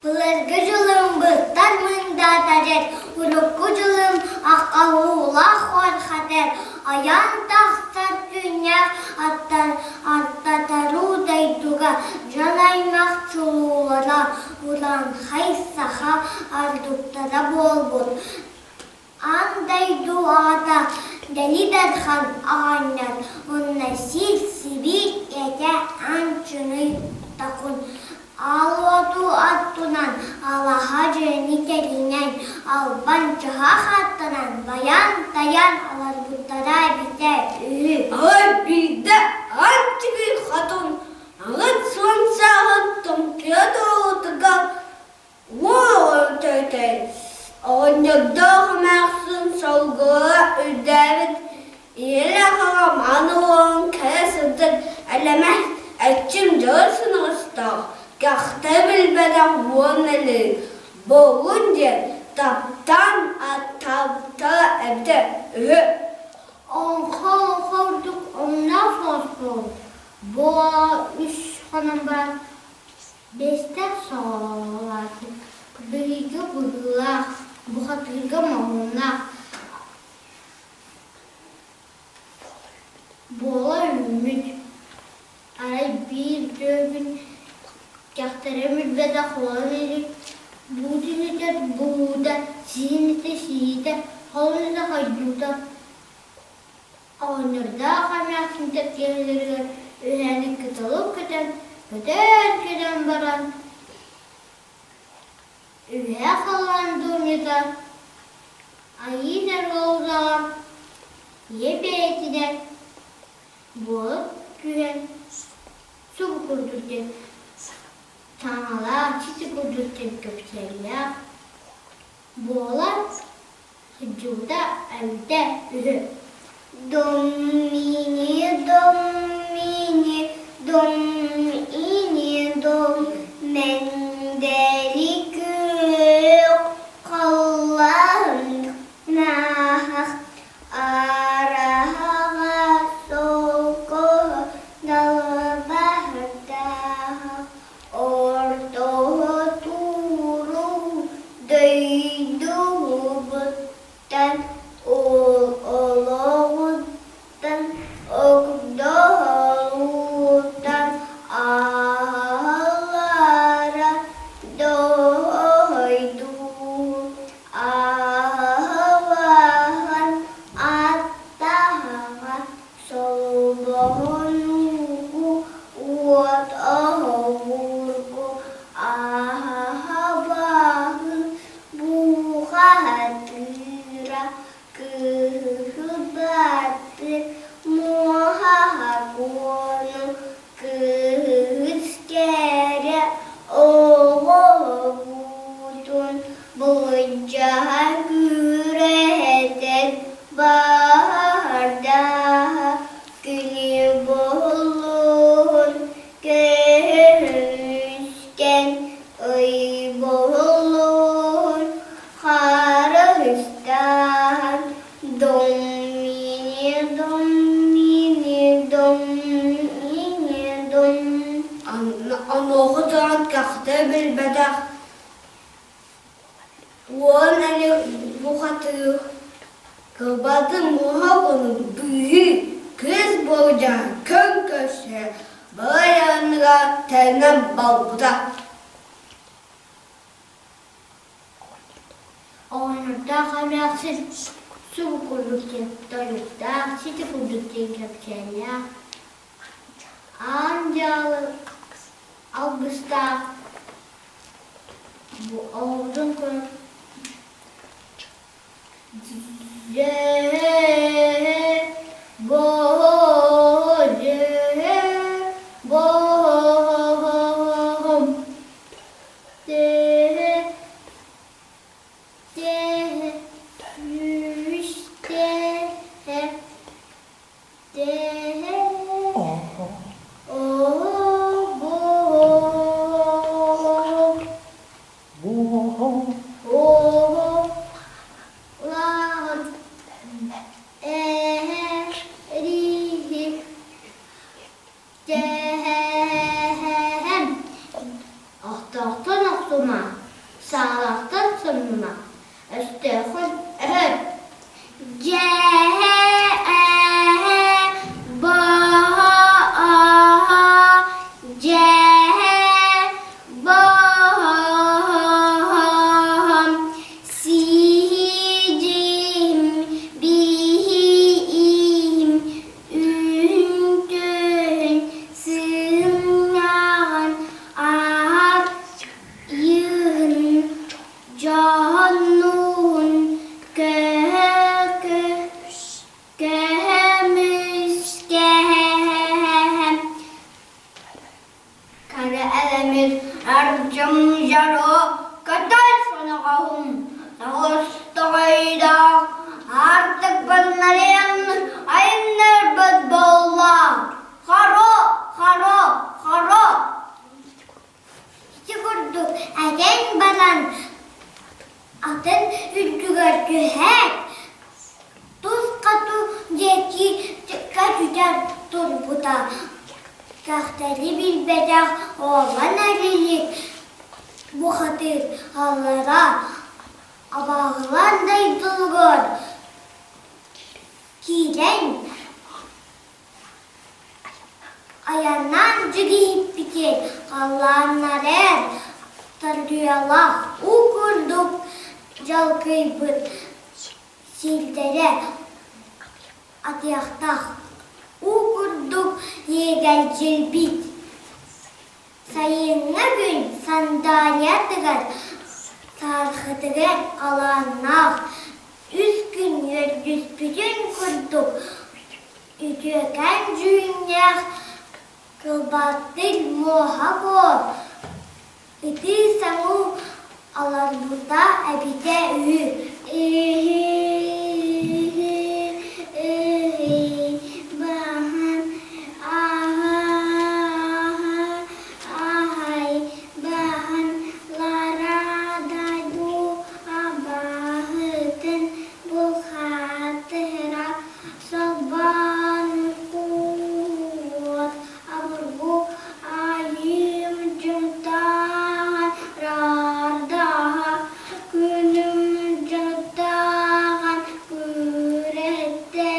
Былыргы дьылым быттар мындаатар, урукку дьылым аххаһуулаах хуорхатар, айан тахсар күннээх аттатаруу дойдуга дьон аймах чулуулара урааҥхай саха ордуктара буолбут. Аан дойду аҕата Дэли Дархан оҕонньор уонна сир сибиир этэ Аан Чыҥый Такун аал уоту аттынан, алаһа дьиэни тэринэн, албан чаһах аттанан байан-тайан олорбуттара эбитэ үһү. Арай биирдэ Аан Чыҥый Хотун 80 сааһын тоҥчуйа туолуутугар Уол төтэй, оҕонньордоох эмээхсин солгула үрдээбит ийэлээх аҕам аны уолун кэлэ сылдьан элэмэс эрчим дьоро сыныгыстаах, кэхтэ билбэтэх уонна илин буоллун диэн таптаан аттаабыттара эбитэ үһү. Оҥхо-оҥхо ордук омноох соҕус буолбут. Бу үс хонон баран Биэстээх соҕоҕолооччу, быһыйга быһыылаах, бухатыырга моһуоннаах буола үүммүт. Арай биир үтүө күн дьахтара билбэтэх уолан илик буутун этэр буһуута, сиһин этэ сиһиитэ, холун этэ хойдуута Оҕонньордоох эмээхсин тэптиэлэригэр үһээни кыталык көтөн, көтөн кэлэн баран, үөһэ халлаан дуунньута Айыы Саргылааҕар ийэ бэйэтинэн буола түһэн субу курдук диэн саҥалаах, сити курдук диэн кэпсэллээх буола Сылдьыбыта эбитэ үһү. Доммини, доммини, доммини, дом, Мэндели күөх халлаан наһах араһаҕа солко далбаһытаах Ортоһо тууруу дойдубуттан ол олоҕуттан огдоһолууттан аһаллара дойдуу аһалаһан аттаһаҕа Солбоһунуугу уот оһоҕургу аһаһабаһын буухаһатыыра кыһыбаты муоһаһакуону кыыс кэрэ оҕобутун былдьаһа күүрэһэтэн Баардаһа күнү буоллун көмүскэн ый буоллун харыстаан Доммини, доммини, доммини, дом Онуоха туран кэхтэ билбэтэх Уон аны бухатыыр кылбатын муоһа курдук быыһыы кыыс буолдьаһан көҥ көрсө балай анныгар тэннэн балбыта. Оҕонньордоох эмээхсин субу курдук диэн тойуктаах, сити курдук диэн кэпсээннээх, аан дьаалы алгыстаах Бу оҕобутун көрөн дьэ бо дьэ бо тэһэ тэһэ үс тэһэ тэһэ охсума, саалаахтан соннума, өстөөххүн өһөр. Дьэ бо дьэ бо сиһиим биһиим Үүн-түөн сыҥааҕын аар йыһын дьоһуннуун көмүскэһэм Кара элэмир ардьым дьоро көтөр соноҕоһум тоҕус тоҕойдоох аартык баннарыйан айаннарбыт буолла хоро хоро хоро Ити курдук этэн баран атын үрдүгэр түһээт, тус хоту диэки көтүтэ турбута. Кэхтэри билбэтэх уолан эрилик бухатыыр аллара абааһылар дойдулугар киирэн Айаннаан дьигиһиппитин халлааннарар тардыалаах уу курдук дьалкыйбыт сирдэрэ атыйахтаах уу курдук иэгэлдьийбит. Сайыҥҥы күн сандаарыйатыгар саархытыгар халааннаах үс күн үөрдүспүтүн курдук Үтүөкэн дьүһүннээх кылбааттыыр муоһа буо, ытыы саҥуу аларбыта эбитэ үһү. Баһан аһай баһан ларадай бу абаһытын бухатыра Салбаан куот обургу айым дьонтааҕар раардаһа күнүм дьонтааҕар күрэттэ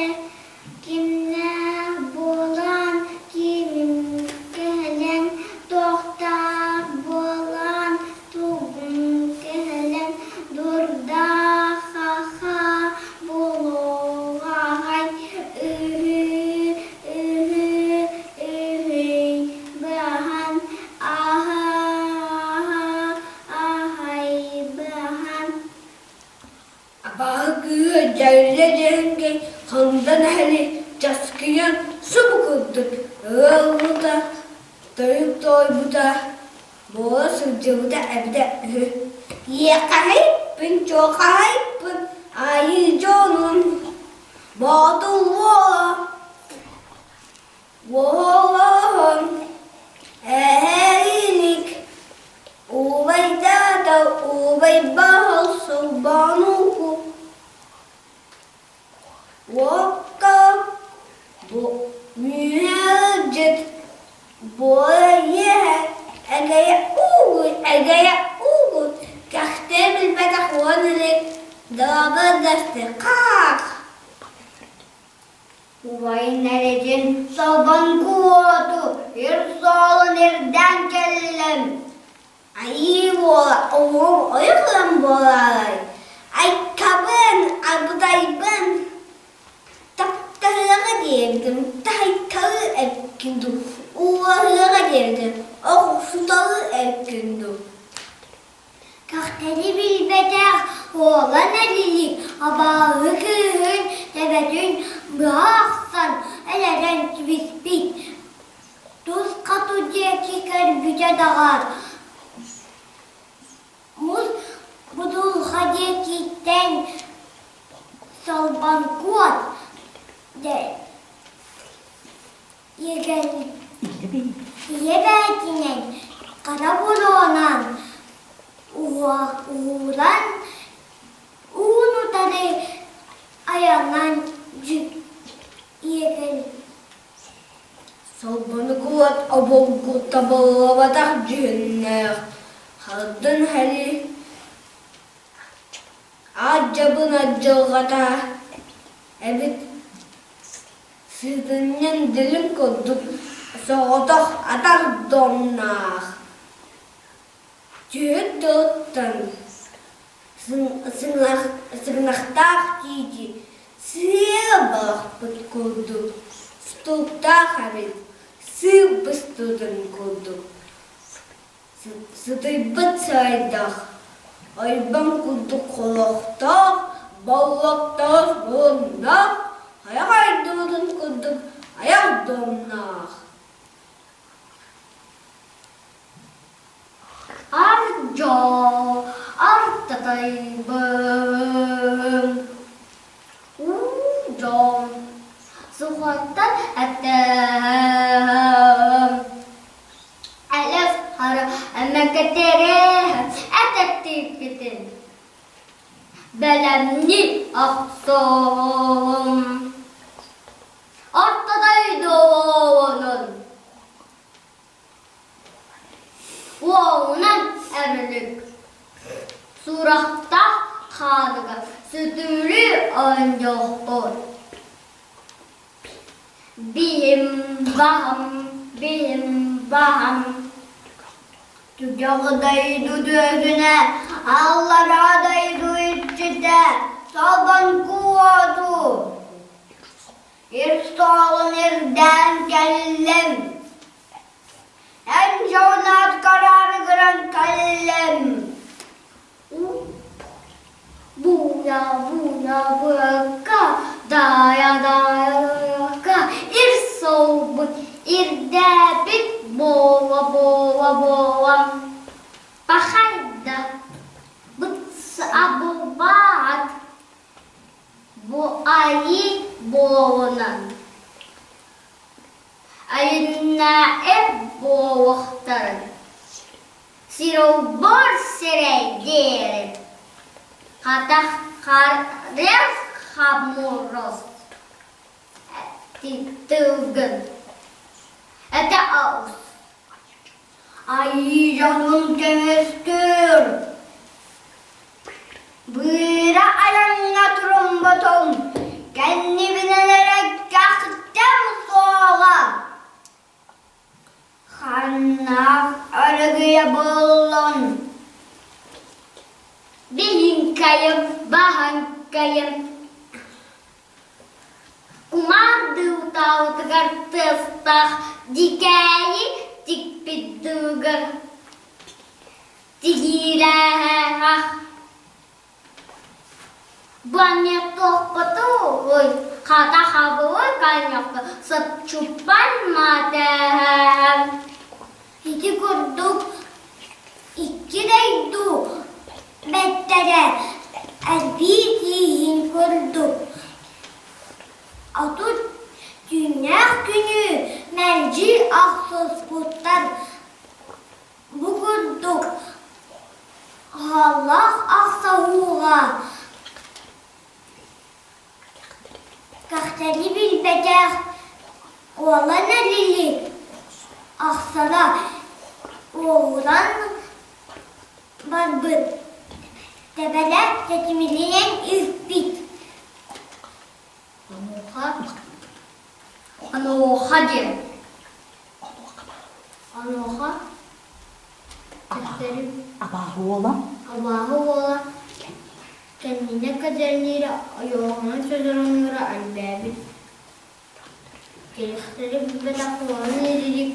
кимнээх буолан кимим кэлэн туохтаах буолан тугум кэлэн дурда-хаха буолуоҕай үһү үһү үһүй быаһан аһа аһай быаһан Абааһы кыыһа дьэрэлэ дьэһиҥкэй хандан эһэни часкыйан субу курдук ыаллыта тойук туойбута буола сылдьыбыта эбитэ үһү. Иэхэһэйпин, чуохаһайпын, айыы дьонун, боотул уола, уолаһын, эһэриник, убайдаата убай баһыл сылбануку, Уокка мүһэлдьит буола иэһэ эгэйэ уугут, эгэйэ уугут, кэхтиэ билбэтэх уон илик, дабыдасты хаах Убайын эрэтин салгын куоту ир суолун ирдээн кэллим. Айыы буола оҕом ойох буолаарай, айкабын, абытайбын, таптаһыаҕа диэбитим, таһыйталы эбиккин дуу, уулаһыаҕа диэбитим, оҕусуталы эбиккин дуу. Кэхтэри билбэтэх уолан эрилик абааһы кыыһын төбөтүн быһа охсон өлөрөн түбүспүт. Тус хоту диэки көрбүтэ даҕар, мус будулҕа диэкиттэн Салбанкуот ийэ бээтинэн хара буруонан уһууран уун утары айаннаан иэгэл Салбаны куот обургу табыллыбатах дьүһүннээх. Халдын Хали Аадьабын адьылҕата эбит сыытынньан дилин курдук соҕотох атах домнаах Түөрт тылыттан сыҥахтаах тиити сыа балахпыт курдук стултаах эбит сыып быстыбытын курдук Сытыйбыт сырайдаах, ойбон курдук холохтоох, боллохтоох муоннаах, айах айдыбытын курдук айах дуомнаах. Ардьоо, артатайбын, уу дьон, сухаттан этэм. Элэс хара эмэкэтэрэ этэттииппитин бэлэмни охсуом. Орто дойдуонун уолунан эрилик сурахтаах хааныга сүтүрүү оонньоохпут. Биһим баһым, биһим баһым Түгэх дойду түөһүнэ, аллараа дойду иччитэ, Салбан куоту Ир суолун ирдээн кэллим, Эн дьоҥноот көрөөрү гынан кэллим Буя, буя, буяка, дая, дая, даяка, ир солбут, ирдээбит буола, буола, буола. Пахайда, бытсабылбаат, бу айыы буолунан. Айыннаэ буолуохтарын. Сиролбор сирэйдиэрин, хатаххарыах хамурус тылгын, этэ аус. Айыы дьонун көмүскүүр, быыра айаҥҥа туруммутум, кэннибинэн эрэ кэхтэм суоҕа. Ханнаах арыгыйа буоллун? Биһиҥкайым, баһыҥкайым, кумаардыы утаабытыгар тыастаах дикээйи тикпит дыыгар тигиилээһэх Баммертохпотуй, хата хабылы коньякка сопчуппан матээһэм. Ити курдук икки дойду бэттэрэ элбии тииһин курдук 30 түүннээх күнү мэлдьи охсуспуттар. Бу курдук Аһаалаах ахсаһууга кэхтэри билбэтэх уолан эрили ахсара уоҕуран барбыт, тэбэлэ тэтимиринэн испит. Онуоха, онуоха диэн Онуоха Кэхтэрим Абааһы уола Абааһы уола кэннинэ кэдэрниирэ ойоҕоһунан содоронуура элбээбит. Кэхтэри билбэтэх уолун иририк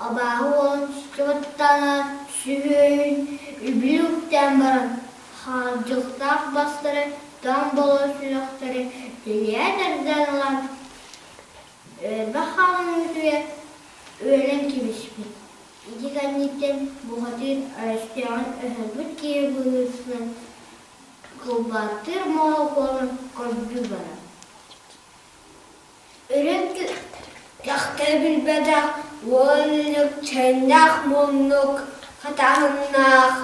абааһы уолун сыччыбаттаана сүһүөйүн үбүлү үктээн баран хаалдьыктаах бастары тоҥ боло сүрэхтэри тилийэ тардан ылан Өлбөх хаалан үтүө үөлэн кэбиспит. Ити кэнниттэн бухатыыр өстөөҕүн өһөрбүт киһи быһыытынан кылбааттыыр моһолкуонун көрдүү барар. Үрүҥ кэхтэ билбэтэх уоннук чэннэх муннук хатаһыннаах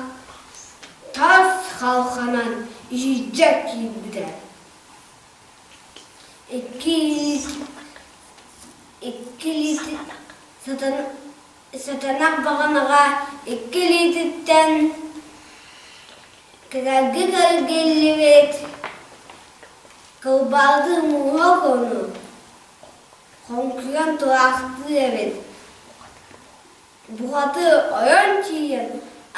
тас халханан иһирдьэ киирбитэ. Икки илиитин сатан. Сатанах баҕанаҕа икки илиититтэн кыргы кэргиллибит кылбаалдыы мууһа ону хоҥкуйан тураахтыыр эбит. Бухатыр ойон тиийэн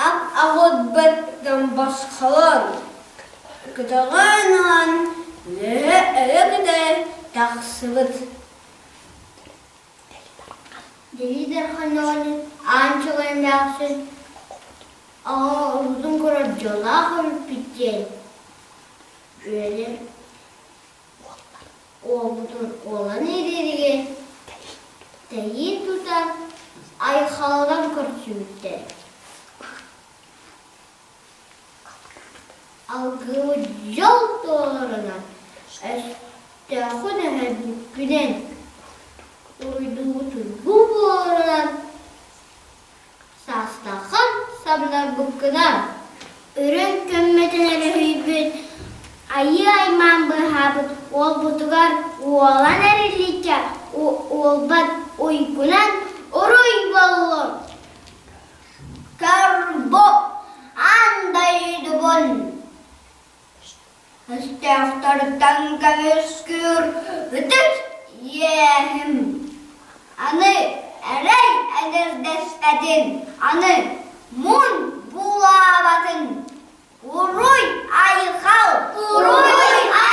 ап-аҕыт бэттэн босхолон, көтөҕөн ылан үөһэ өрө көтөр тахсыбыт. Лидер хонноҕун аан чоҕой эмээхсин аҕа оҕотун көрөр дьоллоох эбиппит диэн үөрэр Уолбутун уолан ириэригэр тэйии тутан айхаллан көрсүбүттэр. Алгыбыт дьол туоларынан, өстөөххүн өһөрбүккүнэн, уруйдуубут уйгу буоларынан, Саастааххын самнарбыккынан, өрөн көммөтөн өрүһүйбүт, айыы аймаан быыһаабыт уолбутугар уолан эрилличчэ уолбат уйгунан уруй буоллун! Көр бу, аан дойдубун Өстөөхтөртөн көмүскүүр ытык иэһим. Аны эрэй энэрдэспэтин, аны мун буулаабатын. Уруй айхал! Уруй айхал!